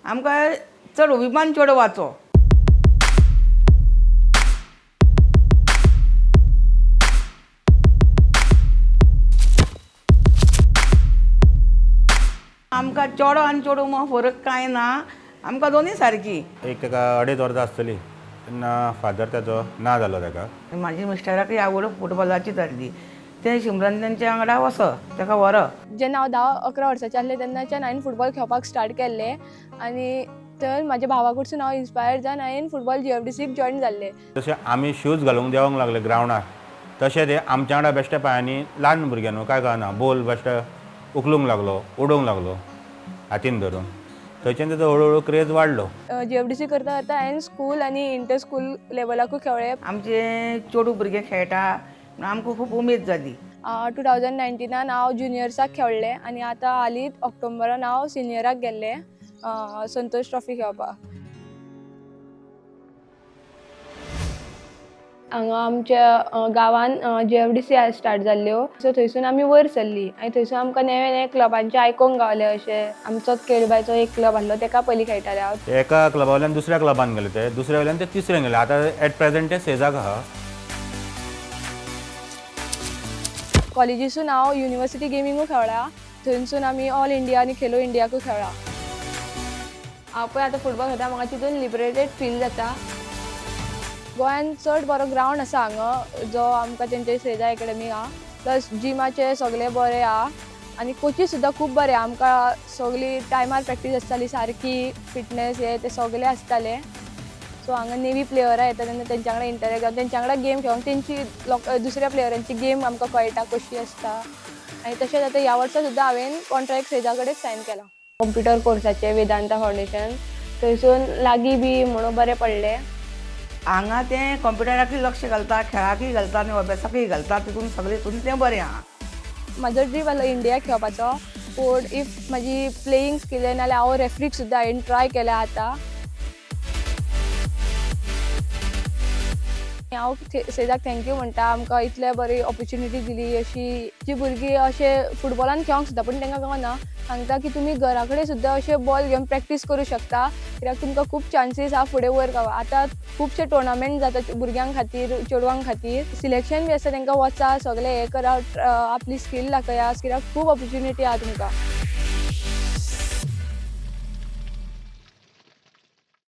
आमकां चड अभिमान चेडवाचो. आमकां चेडो आनी चेडूं म्हूण फरक कांय ना, आमकां दोनूय सारकी. एक ताका 2.5 वर्सां आसतली तेन्ना फादर ताचो ना जालो ताका. म्हाज्या मिस्टराकय आवड फुटबॉलाची जाल्ली, तें शिमरान तेंच्या वांगडा वच, ताका व्हर. जेन्ना हांव 10-11 वर्सांचें आसलें तेन्नाच्यान हांवें फुटबॉल खेळपाक स्टार्ट केल्लें आनी तर म्हाज्या भावा कडसून हांव इन्स्पायर्ड जावन हांवें फुटबॉल जीएफडीसीक जॉयन जाल्लें. जशें आमी शूज घालूंक देंवोंक लागले ग्रावंडार, तशें ते आमच्या वांगडा बेश्टे पांयांनी, ल्हान भुरगे न्हू, कांय कळना, बोल बेश्टे उखलूंक लागलो, उडोवंक लागलो हातीन धरून. थंयच्यान ताचो हळू हळू क्रेज वाडलो. जीएफडीसी करता करता हांवें स्कूल आनी इंटर स्कूल लेवलाकूय खेळ्ळें. आमचे चेडूं भुरगें खेळटा म्हणून आमकां खूब उमेद जाली. 2019 हांव ज्युनियर्साक खेळ्ळें आनी आतां हालींच ऑक्टोबरान हांव सिनियराक गेल्लें संतोष ट्रॉफी खेळपाक. हांगा आमच्या गांवान जीएफडीसी स्टार्ट जाल्ल्यो, सो थंयसून आमी वयर सरलीं आनी थंयसून आमकां नवे नवे क्लबांचें आयकोंक गावलें. अशें आमचोच केळबायचो एक क्लब आसलो, तेका पयलीं खेळटालें हांव. ते एका क्लबा वयल्यान दुसऱ्या क्लबान गेले, ते दुसऱ्या वयल्यान ते तिसऱ्यान गेले, आतां एट प्रेझेंट ते सेजाक आहा. कॉलेजीसून हांव युनिवर्सिटी गेमींगूय खेळ्ळा, थंयसून आमी ऑल इंडिया आनी खेलो इंडियाकूय खेळ्ळा. हांव पळय आतां फुटबॉल खेळटा, म्हाका तितून लिबरेटेड फील जाता. गोंयान चड बरो ग्रावंड आसा हांगा, जो आमकां तेंचे सेजा एकेडमी आहा, प्लस जिमाचे सगळे बरे आहा आनी कोचीस सुद्दां खूब बरे आहा. आमकां सगळी टायमार प्रॅक्टीस आसताली सारकी, फिटनेस हे ते सगळे आसताले. सो हांगा नेवी प्लेयरां येता तेन्ना तेंच्या वांगडा इंटरेक्ट जावन तेंच्या वांगडा गेम खेळोंक, तेंची लोक दुसऱ्या प्लेयरांची गेम आमकां कळटा कशी आसता. आनी तशेंच आतां ह्या वर्सा सुद्दां हांवें कॉन्ट्रेक्ट सेजा कडेन सायन केला कंप्युटर कोर्साचें, वेदांता फावंडेशन. थंयसून लागीं बी म्हणून बरें पडलें. हांगा तें कंप्युटराकय लक्ष घालता, खेळाकय घालता आनी अभ्यासाकय घालता, तितून सगळें हितून तें बरें आहा. म्हाजो ड्रीम आसलो इंडियाक खेळपाचो, पूण if म्हाजी प्लेईंग स्कील नाल्यार हांव रेफ्रीक सुद्दां हांवें ट्राय केल्या. आतां हांव सेजाक thank you म्हणटा, आमकां इतले बरी ऑपॉर्च्युनिटी दिली. अशी जी भुरगीं अशें फुटबॉलान खेळोंक सोदता पूण तांकां गावना, सांगता की तुमी घरा कडेन सुद्दां अशें बॉल घेवन प्रॅक्टीस करूं शकता, कित्याक तुमकां खूब चान्सीस आहा फुडें वयर गावपाक. आतां खुबशे टुर्नामेंट जाता भुरग्यां खातीर, चेडवां खातीर, सिलेक्शन बी आसता, तांकां वचा, सगळें हें करा, आपली स्कील दाखया, कित्याक खूब ऑपॉर्च्युनिटी आहा तुमकां.